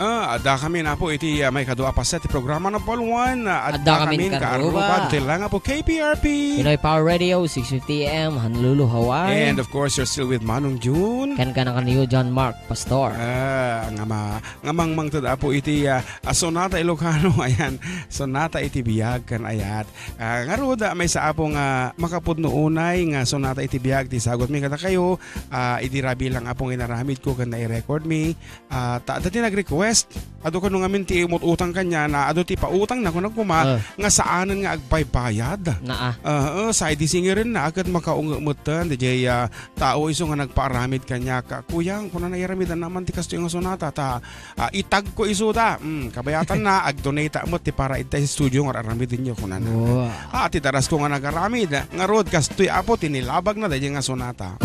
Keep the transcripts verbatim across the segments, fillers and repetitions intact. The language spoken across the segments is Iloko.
Ah, adda kami na po iti, ah, may kadua a paset ti programa na Paluan. Ah, adda Adda kami kamin ka Aruba. Aruba, ditoy lang po K P R P. Pinoy Power Radio, six fifty A M, Honolulu, Hawaii. And of course, you're still with Manong June. Ken kanakanyo, John Mark Pastor. Ah, nga ma-, nga mangmangted apo iti, ah, ah, Sonata Ilocano, ayan, Sonata iti biag, kan ayat. Ah, ngarud, ah, maysa apo nga makapudno unay nga Sonata iti biag ti sagut mi kadakayo, ah, idi rabi lang apo nga inaramid ko ken nai-record mi, ah, ta, ta ti nag-request, adu kano ngamin ti imut-utang kaniana, adu ti pautang na kunak kuma, Ah. nga saanen nga agbaybayad. Naa. Ah, ah, sa idi singiren na, ket makaunget metten, diay, ah, tao isu nga nagpaaramid kaniak, "Kuya, kunana, iramidan naman ti kastoy nga sonata, ta, ah, itag ko isu da." Mm, kabayatan na, ag-donate met ti para ita studio nga ar-aramiden yo, kunana. Wow. Ah, ti daras ko nga nagaramid, ngarud, kastoy apo, ti nilabag na, daydi nga sonata.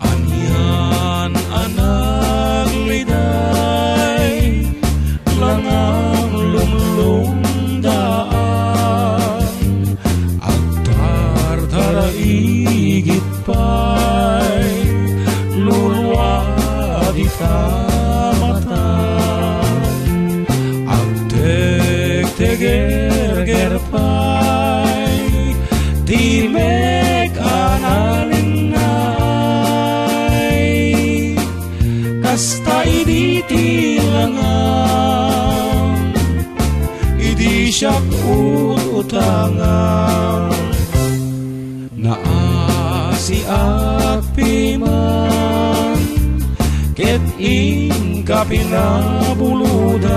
Anian a nagliday, langang lumlumdaan, agtartaraigit pay, lulua dita matan, agtegtegerger pay, ti mek a nalinnay. Kasta idi ti langang, idi siak ut-utangan. Naasiak piman ket inka pinabulodan.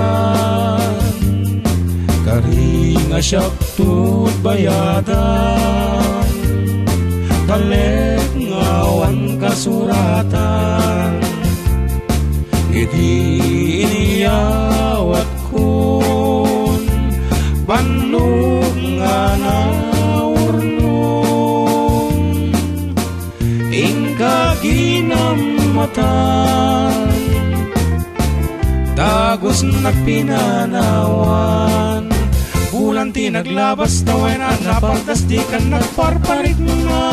Karinga siak tud bayadan, talek nga awan kasuratan. Idi iniyawat kun bannog nga naurnong, inka ginammatan, dagusnak pinanawan. Bulan ti naglabas tawen a napardas dikan nagparparikna.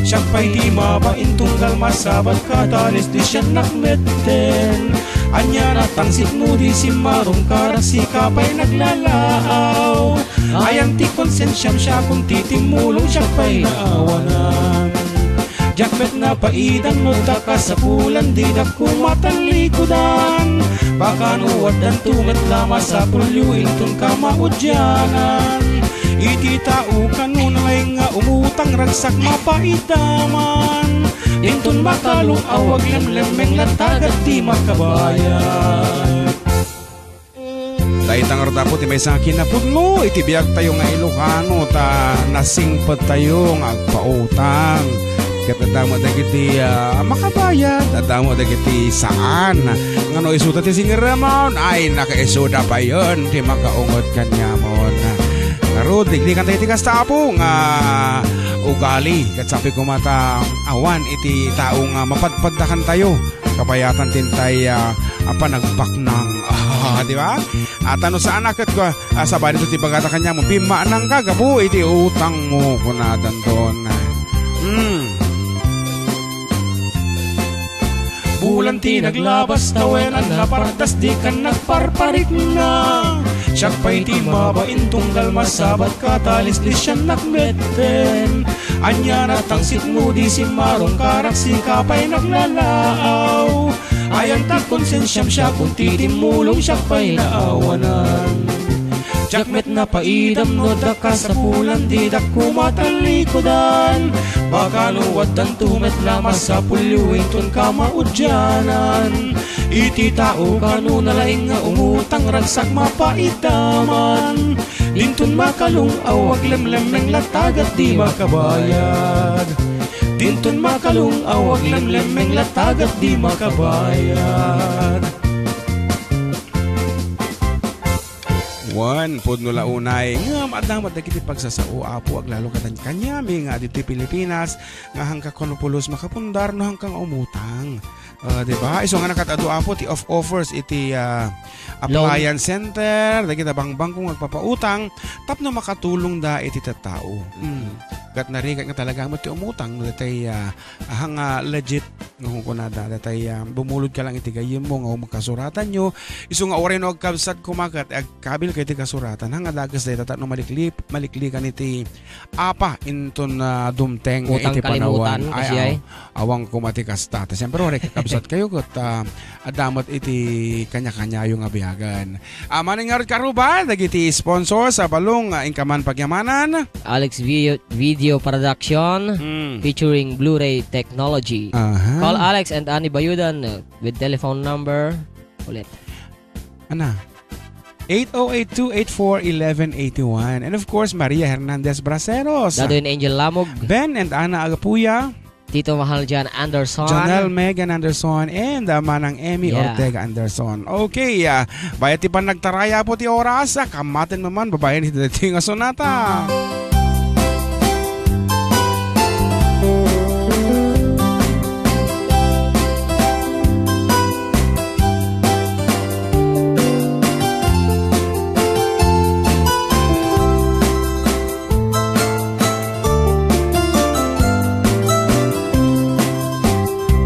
Siak pay ti mabain tunggal masabat katalis ti siannak metten. Ania natangsit mo di simmarum karak sika pay naglalaaw. Ayan ti konsensiam siakon ti timmulong siak pay naawanan. Diak met napaidam no ta kasapulan didak koma tallikudan. Bakano addanto met la masapulyo inton kamaudianan. Iti tao kano nalaing nga umutang ragsak mapaidaman. Inton makalung-aw aglemlemmeng la tagad ti makabayad. Dayta ngarud apo ti maysa nga kinapudno iti biagtayo nga Ilocano ta nasingpet tayo nga agpautang. Ket adda met dagiti, ah, makabayad, adda met dagiti saan. Ngano isuda ti singiremon? Ay, nakaisuda payen ti makaunget kaniamon. Ngarud, digdigan tayo ti kasta apo nga ugali. Ket sapay koma ta awan iti tao nga mapadpaddakan tayo. Kabayatan ti intay, ah, a panagbaknang. Ah, di ba? At ano saan a ket kua, ah, sabali to ti bagata kaniamon, pimmaanangka gapu iti utangmo, kunadanton. Hmm. Bulan ti naglabas tawen a napardas dikan nagparparikna. Siak pay ti mabain tunggal masabat katalis ti siannak metten. Ania natangsit mo di simmarum karak sika pay naglalaaw. Ayan ta konsensiam siakon ti timmulong siak pay naawanan. Diak met napaidam no adda kasapulan didak koma tallikudan. Bakano addanto met la masapulyo inton kamaudianan. Iti tao kano nalaing nga umutang ragsak mapaidaman. Dinton makalung-aw aglemlemmeng la tagad di makabayad. Dinton makalung-aw aglemlemmeng la tagad di makabayad. Wen, pudno la unay, ngem adda met dagiti pagsasao, Apo, aglalo kadagiti kaniami nga aditoy Pilipinas, nga hangka kano pulos makapundar no hangka nga umutang. Ah, di ba? Isu nga nakatado, Apo, ti of offers iti, ah, Loan. Appliance center, dagiti bangbangko nga agpapautang tapno makatulongda iti tattao. Mm. Mm. Ket narigat nga talaga met ti umutang, no, datay, ah, aha nga legit nga kunkunada, datay, ah, bumulod ka lang iti gayyemmo nga makasuratanyo. Isu nga uray no agkabsat koma ket agkabilka iti kasuratan, ha nga dages dayta tapno malikli-, maliklikan iti apa inton, ah, dumteng Utang iti kalimutan, panawan. Ay, kasi aw. Ay. Awan koma ti kasta. Ta siyempre, uray kakabsat kayo ket, ah, adda met iti kanya-kanyayo nga biagan. Ah, manen ngarud karuba, dagiti sponsor sa balong, ah, inkaman pagyamanan. Alex Video, Video Production, Mm. featuring Blu-ray Technology. Aha. Call Alex and Annie Bayudan, uh, with telephone number. Ulit. Ana? Eight oh eight, two eight four, eleven eighty-one. And of course, Maria Hernandez Braceros. Daddy and Angel Lamog. Ben and Ana Agapuya. Tito Mahal Jan Anderson. Janelle Megan Anderson. And, ah, Manang Emmy Yeah. Ortega Anderson. Okay, ah, bayat ti panagtaraya po ti oras, ah, kamaten maman, babaen iti daytoy nga sonata.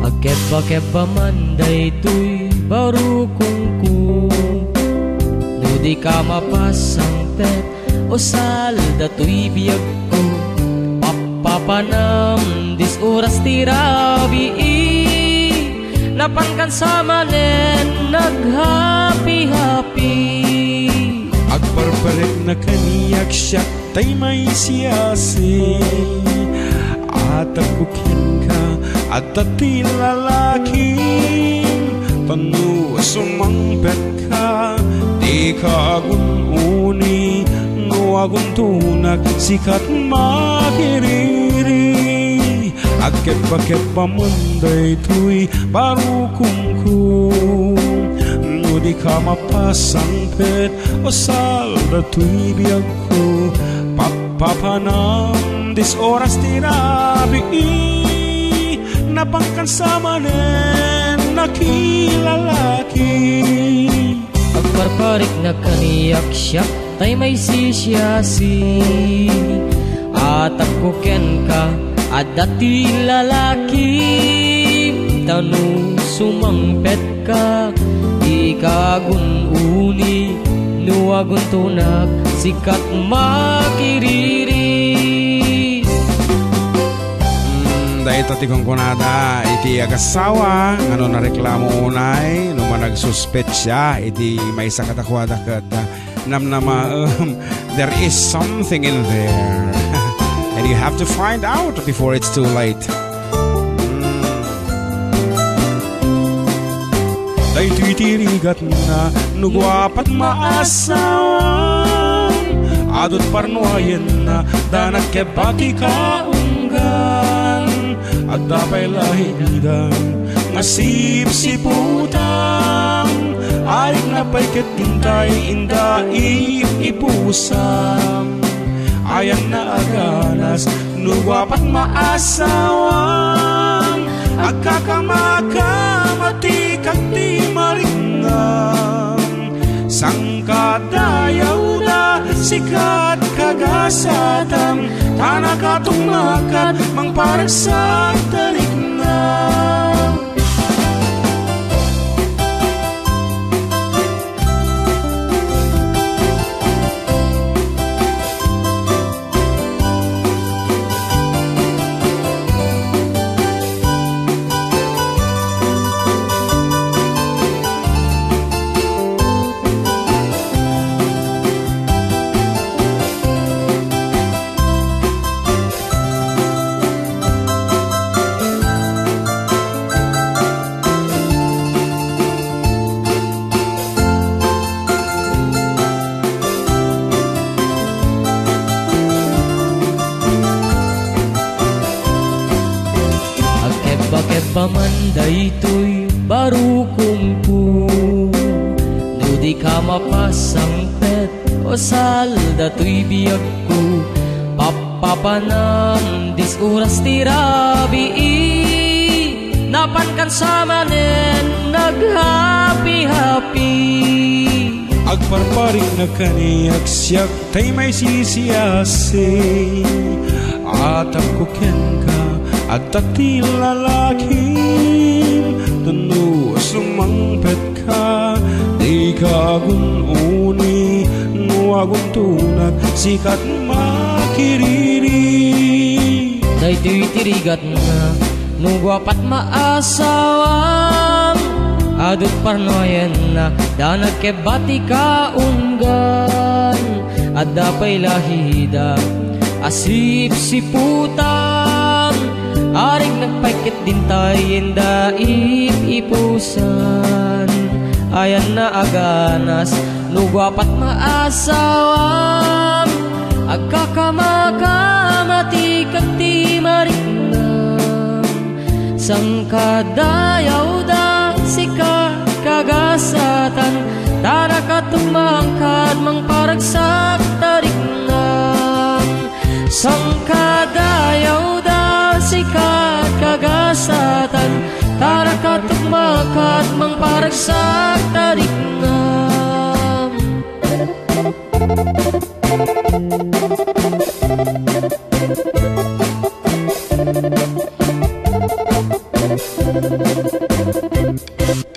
Agkebba-kebba man daytoy barukongko. No di ka mapasangpet, usal datoy biagko. Pappapanam dis oras ti rabii. Napankan sa manen naghapi-hapi. Agparparek na kaniak siak tay maisiasi. Atagko kenka, adda ti lalakim. Tano sumangpetka, dika agun-uni, no aguntonak, sikat makiriri. Agkebba-kebba man daytoy barukongko. No di ka mapasangpet, usal datoy biagko. Pappapanam dis oras ti rabii. Napankan sa manen nakilalaki. Agparpariknak kaniak siak tay maisisiasi. Atagko kenka, adda ti lalaki. Tano sumangpetka, dika agun-uni, no aguntonak, sikat makiriri. Mm, dayta ti kunkunada iti agasawa nga no nareklamo unay, no managsuspetsa iti maysa kadakuada ket, ah, namnamaem, there is something in there. And you have to find out before it's too late. Mm. Daytoy ti rigatna, no guapat maasawam. Adut parnuayenna, da nagkebba ti kaunggan. Adda pay lahidan nga sipsiputan. Arikna pay ket intay inda ip-ipusan. Ayanna a ganas no guapat maasawam. Agkakamakamati kagti mariknam. Sangkadayawda sikat kagasatam, ta nakatungmakat mangparagsak tarikna. Agkebba-kebba man daytoy barukongko, no di ka mapasangpet, usal datoy biagko. Pappapanam dis oras ti rabii, napankan sa manen Parpariknak kaniak siak tay maisisiasi. Atapko kenka, adda ti lalakim, no sumangpetka, dika agun-uni, no aguntonak, sikat makiriri. Daytoy ti rigatna, no guapat maasawam, adut parnoyenna, da nagkebba ti kaunggan. Adda pay lahida a sipsiputan, arig nagpaikit dintay inda ip-ipusan. Ayanna aganas, no guapat maasawam, agkakamaka, matikak ti mariknam. Sangkadayawda sika kagasatan, tarakatok mangkad mangparagsak tariknam. Sangkadayawda sika kagasatan, tarakatok mangkad mangparagsak tariknam.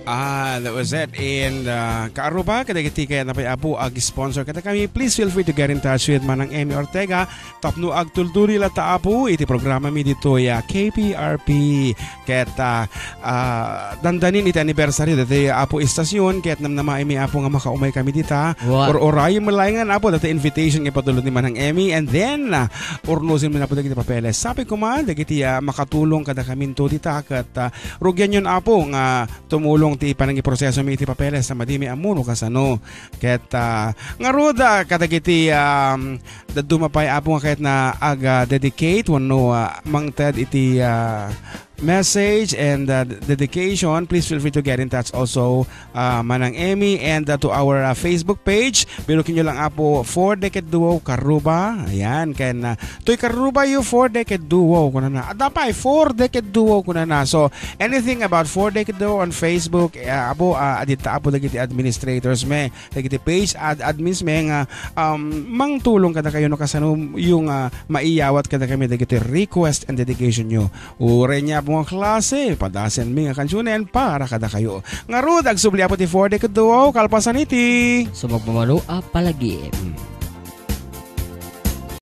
Ah, that was it. And, uh, kaaruba, kadagiti kayatna pay, Apo, ag-sponsor kadakami, please feel free to get in touch with Manang Emmy Ortega tapno agtultuloy latta, Apo, iti programami ditoy, ah, K P R P. Ket, ah, ah, dandanin iti anniversary ditoy, Apo, istasyon, ket namnamaemi, Apo, nga makaumay kami dita. Wa- Or-orayem laengen, Apo, data invitation nga ipatulod ni Manang Emmy. And then, ah, urnosen mi, Apo, dagiti papeles. Sapay koma, dagiti, ah, makatulong kadakaminto dita, ket, ah, rugianyon, Apo, nga tumulong ti panangiprosesomi iti papeles a madimi ammo no kasano. Ket, ah, ngarud, ah, kadagiti, um, dadduma pay, Apo, nga kayatna aga-dedicate wenno, ah, mangted iti, ah, message and, ah, dedication, please feel free to get in touch also, ah, Manang Emmy, and, ah, to our, ah, Facebook page. Birukenyo lang, Apo, For Decade Duo Karuba. Ayan, ken, ah, Toy Karuba, you For Decade Duo, kunana. Adda pay, For Decade Duo, kunana. So, anything about For Decade Duo on Facebook, eh, Apo, ah, adita, Apo, dagiti administrators mi, dagiti page ad-, admins mi nga, um, mangtulong kadakayo no kasano yung, ah, maiyawat kadakami dagiti request and dedication yo. Uray ni Apo nga klase, padasenmi nga kansionen para kadakayo. Ngarud, agsubli, Apo, ti For Decade Duo, kalpasan iti Sumagmamano a palagiip.